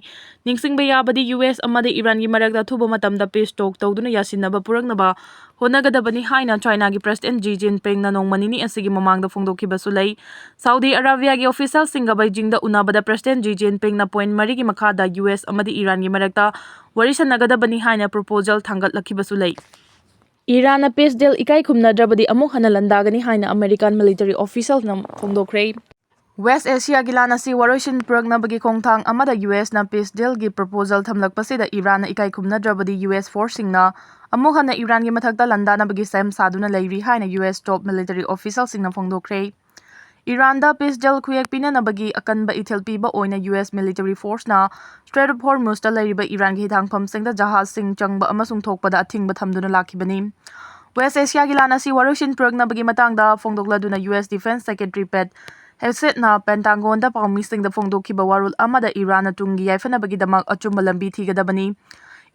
ꯅꯤꯡꯁꯤꯡꯕ ꯌꯥꯕꯗꯤ, ꯌꯨ ꯑꯦꯁ ꯑꯃꯗꯤ ꯏꯔꯥꯟꯒꯤ ꯃꯔꯛꯇ ꯑꯊꯨꯕ ꯃꯇꯝꯗ ꯄꯤꯁ ꯇꯣꯛ ꯇꯧꯗꯨꯅ ꯌꯥꯁꯤꯟꯅꯕ ꯄꯨꯔꯛꯅꯕ ꯍꯣꯠꯅꯒꯗꯕꯅꯤ ꯍꯥꯏꯅ ꯆꯥꯏꯅꯥꯒꯤ ꯄ꯭ꯔꯁꯤꯗꯦꯟꯠ ꯖꯤ ꯖꯤꯟꯄꯤꯡꯅ ꯅꯣꯡꯃ ꯅꯤꯅꯤ ꯑꯁꯤꯒꯤ ꯃꯃꯥꯡꯗ ꯐꯣꯡꯗꯣꯛꯈꯤꯕꯁꯨ ꯂꯩ꯫ ꯁꯥꯎꯗꯤ ꯑꯔꯥꯕꯤꯌꯥꯒꯤ ꯑꯣꯐꯤꯁꯤꯌꯦꯜꯁꯤꯡꯒ ꯕꯩꯖꯤꯡꯗ ꯎꯅꯕꯗ ꯄ꯭ꯔꯁꯤꯗꯦꯟꯠ ꯖꯤ ꯖꯤꯟꯄꯤꯡꯅ ꯄꯣꯏꯟꯠ ꯃꯔꯤꯒꯤ ꯃꯈꯥꯗ ꯌꯨ ꯑꯦꯁ ꯑꯃꯗꯤ ꯏꯔꯥꯟꯒꯤ ꯃꯔꯛꯇ ꯋꯥꯔꯤ ꯁꯥꯟꯅꯒꯗꯕꯅꯤ ꯍꯥꯏꯅ ꯄ꯭ꯔꯣꯄꯣꯖꯦꯜ ꯊꯥꯡꯒꯠꯂꯛꯈꯤꯕꯁꯨ ꯂꯩ꯫ ꯏꯔꯥꯟꯅ ꯄꯤꯁ ꯗꯤꯜ ꯏꯀꯥꯏ ꯈꯨꯝꯅꯗ꯭ꯔꯕꯗꯤ ꯑꯃꯨꯛ ꯍꯟꯅ ꯂꯥꯟꯗꯥꯒꯅꯤ ꯍꯥꯏꯅ ꯑꯃꯦꯔꯤꯀꯥꯟ ꯃꯤꯂꯤꯇꯔꯤ ꯑꯣꯐꯤꯁꯤꯌꯦꯜꯅ ꯐꯣꯡꯗꯣꯛꯈ꯭ꯔꯦ꯫ ꯋꯦꯁ ꯑꯦꯁꯤꯌꯥꯒꯤ ꯂꯥꯟ ꯑꯁꯤ ꯋꯥꯔꯣꯏꯁꯤꯟ ꯄꯨꯔꯛꯅꯕꯒꯤ ꯈꯣꯡꯊꯥꯡ ꯑꯃꯗ ꯌꯨ ꯑꯦꯁꯅ ꯄꯤꯁ ꯗꯤꯜꯒꯤ ꯄ꯭ꯔꯣꯄꯣꯖꯦꯜ ꯊꯝꯂꯛꯄꯁꯤꯗ ꯏꯔꯥꯟꯅ ꯏꯀꯥꯏ ꯈꯨꯝꯅꯗ꯭ꯔꯕꯗꯤ ꯌꯨ ꯑꯦꯁ ꯐꯣꯔꯁꯁꯤꯡꯅ ꯑꯃꯨꯛ ꯍꯟꯅ ꯏꯔꯥꯟꯒꯤ ꯃꯊꯛꯇ ꯂꯥꯟꯗꯥꯅꯕꯒꯤ ꯁꯦꯝ ꯁꯥꯗꯨꯅ ꯂꯩꯔꯤ ꯍꯥꯏꯅ ꯌꯨ ꯑꯦꯁ ꯇꯣꯞ ꯃꯤꯂꯤꯇꯔꯤ ꯑꯣꯐꯤꯁꯤꯌꯦꯜꯁꯤꯡꯅ ꯐꯣꯡꯗꯣꯛꯈ꯭ꯔꯦ꯫ ꯏꯔꯥꯟꯗ ꯄꯤꯁ ꯗꯤꯜ ꯈꯨꯌꯦꯛ ꯄꯤꯅꯅꯕꯒꯤ ꯑꯀꯟꯕ ꯏꯊꯤꯜ ꯄꯤꯕ ꯑꯣꯏꯅ ꯌꯨ ꯑꯦꯁ ꯃꯤꯂꯤꯇꯔꯤ ꯐꯣꯔꯁꯅ ꯁ꯭ꯇ꯭ꯔꯦꯠ ꯑꯣꯐ ꯍꯣꯔꯃꯨꯖꯇ ꯂꯩꯔꯤꯕ ꯏꯔꯥꯟꯒꯤ ꯍꯤꯊꯥꯡꯐꯝꯁꯤꯡꯗ ꯖꯍꯥꯖꯁꯤꯡ ꯆꯪꯕ ꯑꯃꯁꯨꯡ ꯊꯣꯛꯄꯗ ꯑꯊꯤꯡꯕ ꯊꯝꯗꯨꯅ ꯂꯥꯛꯈꯤꯕꯅꯤ꯫ ꯋꯦꯁ ꯑꯦꯁꯤꯌꯥꯒꯤ ꯂꯥꯟ ꯑꯁꯤ ꯋꯥꯔꯣꯏꯁꯤꯟ ꯄꯨꯔꯛꯅꯕꯒꯤ ꯃꯇꯥꯡꯗ ꯐꯣꯡꯗꯣꯛꯂꯗꯨꯅ ꯌꯨ ꯑꯦꯁ ꯗꯤꯐꯦꯟꯁ ꯁꯦꯀ꯭ꯔꯦꯇꯔꯤ ꯄꯦꯠ ꯍꯦꯒꯁꯦꯠꯅ ꯄꯦꯟꯇꯥꯒꯣꯟꯗ ꯄꯥꯎꯃꯤꯁꯤꯡꯗ ꯐꯣꯡꯗꯣꯛꯈꯤꯕ ꯋꯥꯔꯣꯜ ꯑꯃꯗ ꯏꯔꯥꯟꯅ ꯇꯨꯡꯒꯤ ꯌꯥꯏꯐꯅꯕꯒꯤꯗꯃꯛ ꯑꯆꯨꯝꯕ ꯂꯝꯕꯤ ꯊꯤꯒꯗꯕꯅꯤ꯫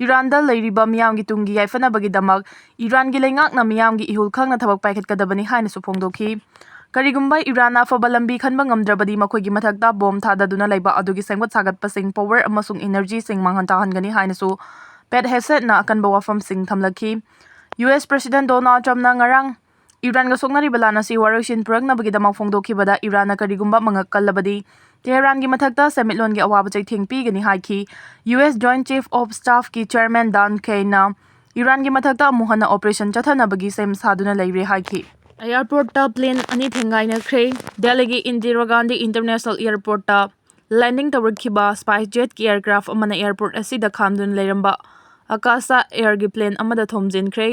ꯏꯔꯥꯟꯗ ꯂꯩꯔꯤꯕ ꯃꯤꯌꯥꯝꯒꯤ ꯇꯨꯡꯒꯤ ꯌꯥꯏꯐꯅꯕꯒꯤꯗꯃꯛ ꯏꯔꯥꯟꯒꯤ ꯂꯩꯉꯥꯛꯅ ꯃꯤꯌꯥꯝꯒꯤ ꯏꯍꯨꯜ ꯈꯪꯅ ꯊꯕꯛ ꯄꯥꯏꯈꯠꯀꯗꯕꯅꯤ ꯍꯥꯏꯅꯁꯨ ꯐꯣꯡꯗꯣꯛꯈꯤ꯫ ꯀꯔꯤꯒꯨꯝꯕ ꯏꯔꯥꯟꯅ ꯑꯐꯕ ꯂꯝꯕꯤ ꯈꯟꯕ ꯉꯝꯗ꯭ꯔꯕꯗꯤ ꯃꯈꯣꯏꯒꯤ ꯃꯊꯛꯇ ꯕꯣꯝ ꯊꯥꯗꯗꯨꯅ ꯂꯩꯕ ꯑꯗꯨꯒꯤ ꯁꯦꯝꯒꯠ ꯁꯥꯒꯠꯄꯁꯤꯡ, ꯄꯥꯋꯔ ꯑꯃꯁꯨꯡ ꯏꯅꯔꯖꯤꯁꯤꯡ ꯃꯥꯡꯍꯟ ꯇꯥꯍꯟꯒꯅꯤ ꯍꯥꯏꯅꯁꯨ ꯄꯦꯠ ꯍꯦꯒꯁꯦꯠꯅ ꯑꯀꯟꯕ ꯋꯥꯐꯝꯁꯤꯡ ꯊꯝꯂꯛꯈꯤ꯫ ꯌꯨ ꯑꯦꯁ ꯄ꯭ꯔꯁꯤꯗꯦꯟꯠ ꯗꯣꯅꯥꯜꯗ ꯇ꯭ꯔꯝꯞꯅ ꯉꯔꯥꯡ ꯏꯔꯥꯟꯒ ꯁꯣꯛꯅꯔꯤꯕ ꯂꯥꯟ ꯑꯁꯤ ꯋꯥꯔꯣꯏꯁꯤꯟ ꯄꯨꯔꯛꯅꯕꯒꯤꯗꯃꯛ ꯐꯣꯡꯗꯣꯛꯈꯤꯕꯗ ꯏꯔꯥꯟꯅ ꯀꯔꯤꯒꯨꯝꯕ ꯃꯉꯛ ꯀꯜꯂꯕꯗꯤ ꯇꯦꯍꯔꯥꯟꯒꯤ ꯃꯊꯛꯇ ꯁꯦꯟꯃꯤꯠꯂꯣꯟꯒꯤ ꯑꯋꯥꯕ ꯆꯩꯊꯦꯡ ꯄꯤꯒꯅꯤ ꯍꯥꯏꯈꯤ꯫ U S joint chief of ꯁ꯭ꯇꯥꯐꯀꯤ ꯆꯤꯌꯔꯃꯦꯟ ꯗꯥꯟ ꯈꯦꯟꯅ ꯏꯔꯥꯟꯒꯤ ꯃꯊꯛꯇ ꯑꯃꯨꯛ ꯍꯟꯅ ꯑꯣꯄꯔꯦꯁꯟ ꯆꯠꯊꯅꯕꯒꯤ ꯁꯦꯝ ꯁꯥꯗꯨꯅ ꯂꯩꯔꯦ ꯍꯥꯏꯈꯤ꯫ ꯑꯦꯌꯥꯔꯄꯣꯔꯠꯇ ꯄ꯭ꯂꯦꯟ ꯑꯅꯤ ꯊꯦꯡꯒꯥꯏꯅꯈ꯭ꯔꯦ꯫ ꯗꯦꯜꯂꯤꯒꯤ ꯏꯟꯗꯤꯔꯥ ꯒꯥꯟꯙꯤ ꯏꯟꯇꯔꯅꯦꯁꯅꯦꯜ ꯑꯦꯌꯥꯔꯄꯣꯔꯠꯇ ꯂꯦꯟꯗꯤꯡ ꯇꯧꯔꯛꯈꯤꯕ ꯁ꯭ꯄꯥꯏꯁ ꯖꯦꯠꯀꯤ ꯑꯦꯌꯥꯔꯀ꯭ꯔꯥꯐ ꯑꯃꯅ ꯑꯦꯌꯥꯔꯄꯣꯔꯠ ꯑꯁꯤꯗ ꯈꯥꯝꯗꯨꯅ ꯂꯩꯔꯝꯕ ꯑꯀꯥꯁꯥ ꯑꯦꯌꯔꯒꯤ ꯄ꯭ꯂꯦꯟ ꯑꯃꯗ ꯊꯣꯝꯖꯤꯟꯈ꯭ꯔꯦ꯫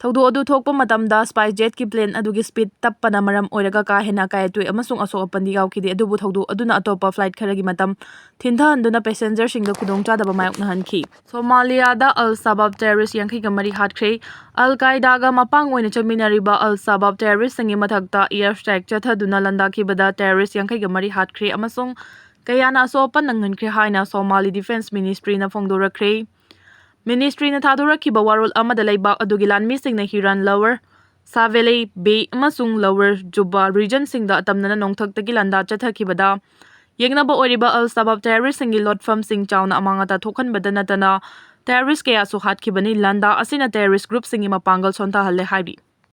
ꯊꯧꯗꯣꯛ ꯑꯗꯨ ꯊꯣꯛꯄ ꯃꯇꯝꯗ ꯁ꯭ꯄꯥꯏꯁ ꯖꯦꯠꯀꯤ ꯄ꯭ꯂꯦꯟ ꯑꯗꯨꯒꯤ ꯁ꯭ꯄꯤꯗ ꯇꯞꯄꯅ ꯃꯔꯝ ꯑꯣꯏꯔꯒ ꯀꯥ ꯍꯦꯟꯅ ꯑꯀꯥꯏ ꯑꯇꯣꯏ ꯑꯃꯁꯨꯡ ꯑꯁꯣꯛ ꯑꯄꯟꯗꯤ ꯌꯥꯎꯈꯤꯗꯦ, ꯑꯗꯨꯕꯨ ꯊꯧꯗꯣꯛ ꯑꯗꯨꯅ ꯑꯇꯣꯞꯄ ꯐ꯭ꯂꯥꯏꯠ ꯈꯔꯒꯤ ꯃꯇꯝ ꯊꯤꯟꯊꯍꯟꯗꯨꯅ ꯄꯦꯁꯦꯟꯖꯔꯁꯤꯡꯗ ꯈꯨꯗꯣꯡꯆꯥꯗꯕ ꯃꯥꯌꯣꯛꯅꯍꯟꯈꯤ꯫ ꯁꯣꯃꯥꯂꯤꯌꯥꯗ ꯑꯜ ꯁꯕꯥꯕ ꯇꯦꯔꯣꯔꯤꯁ ꯌꯥꯡꯈꯩꯒ ꯃꯔꯤ ꯍꯥꯠꯈ꯭ꯔꯦ꯫ ꯑꯜ ꯀꯥꯏꯗꯥꯒ ꯃꯄꯥꯡ ꯑꯣꯏꯅ ꯆꯠꯃꯤꯟꯅꯔꯤꯕ ꯑꯜ ꯁꯕꯥꯕ ꯇꯦꯔꯣꯔꯤꯁꯁꯤꯡꯒꯤ ꯃꯊꯛꯇ ꯑꯦꯌꯔ ꯁ꯭ꯇ꯭ꯔꯥꯏꯛ ꯆꯠꯊꯗꯨꯅ ꯂꯥꯟꯗꯥꯈꯤꯕꯗ ꯇꯦꯔꯣꯔꯤꯁ ꯌꯥꯡꯈꯩꯒ ꯃꯔꯤ ꯍꯥꯠꯈ꯭ꯔꯦ ꯑꯃꯁꯨꯡ ꯀꯌꯥꯅ ꯑꯁꯣꯛ ꯑꯄꯟ ꯅꯪꯍꯟꯈ꯭ꯔꯦ ꯍꯥꯏꯅ ꯁꯣꯃꯥꯂꯤ ꯗꯤꯐꯦꯟꯁ ꯃꯤꯅꯤꯁꯇ꯭ꯔꯤꯅ ꯐꯣꯡꯗꯣꯔꯛꯈ꯭ꯔꯦ꯫ ꯃꯤꯅꯤꯁꯇ꯭ꯔꯤꯅ ꯊꯥꯗꯣꯔꯛꯈꯤꯕ ꯋꯥꯔꯣꯜ ꯑꯃꯗ ꯂꯩꯕꯥꯛ ꯑꯗꯨꯒꯤ ꯂꯥꯟꯃꯤꯁꯤꯡꯅ ꯍꯤꯔꯥꯟ ꯂꯋꯔ, ꯁꯥꯚꯦꯂꯩ ꯕꯦ ꯑꯃꯁꯨꯡ ꯂꯋꯔ ꯖꯨꯕꯥ ꯔꯤꯖꯟꯁꯤꯡꯗ ꯑꯇꯝꯅꯅ ꯅꯣꯡꯊꯛꯇꯒꯤ ꯂꯥꯟꯗꯥ ꯆꯠꯊꯈꯤꯕꯗ ꯌꯦꯡꯅꯕ ꯑꯣꯏꯔꯤꯕ ꯑꯜ ꯁꯕꯥꯕ ꯇꯦꯔꯣꯔꯤꯁ꯭ꯠꯁꯤꯡꯒꯤ ꯂꯣꯠꯐꯝꯁꯤꯡ ꯆꯥꯎꯅ ꯑꯃꯥꯡ ꯑꯇꯥ ꯊꯣꯛꯍꯟꯕꯗ ꯅꯠꯇꯅ ꯇꯦꯔꯣꯔꯤꯁ꯭ꯠ ꯀꯌꯥꯁꯨ ꯍꯥꯠꯈꯤꯕꯅꯤ꯫ ꯂꯥꯟꯗꯥ ꯑꯁꯤꯅ ꯇꯦꯔꯣꯔꯤꯁ꯭ꯠ ꯒ꯭ꯔꯨꯞꯁꯤꯡꯒꯤ ꯃꯄꯥꯡꯒꯜ ꯁꯣꯟꯊꯍꯜꯂꯦ ꯍꯥꯏꯔꯤ꯫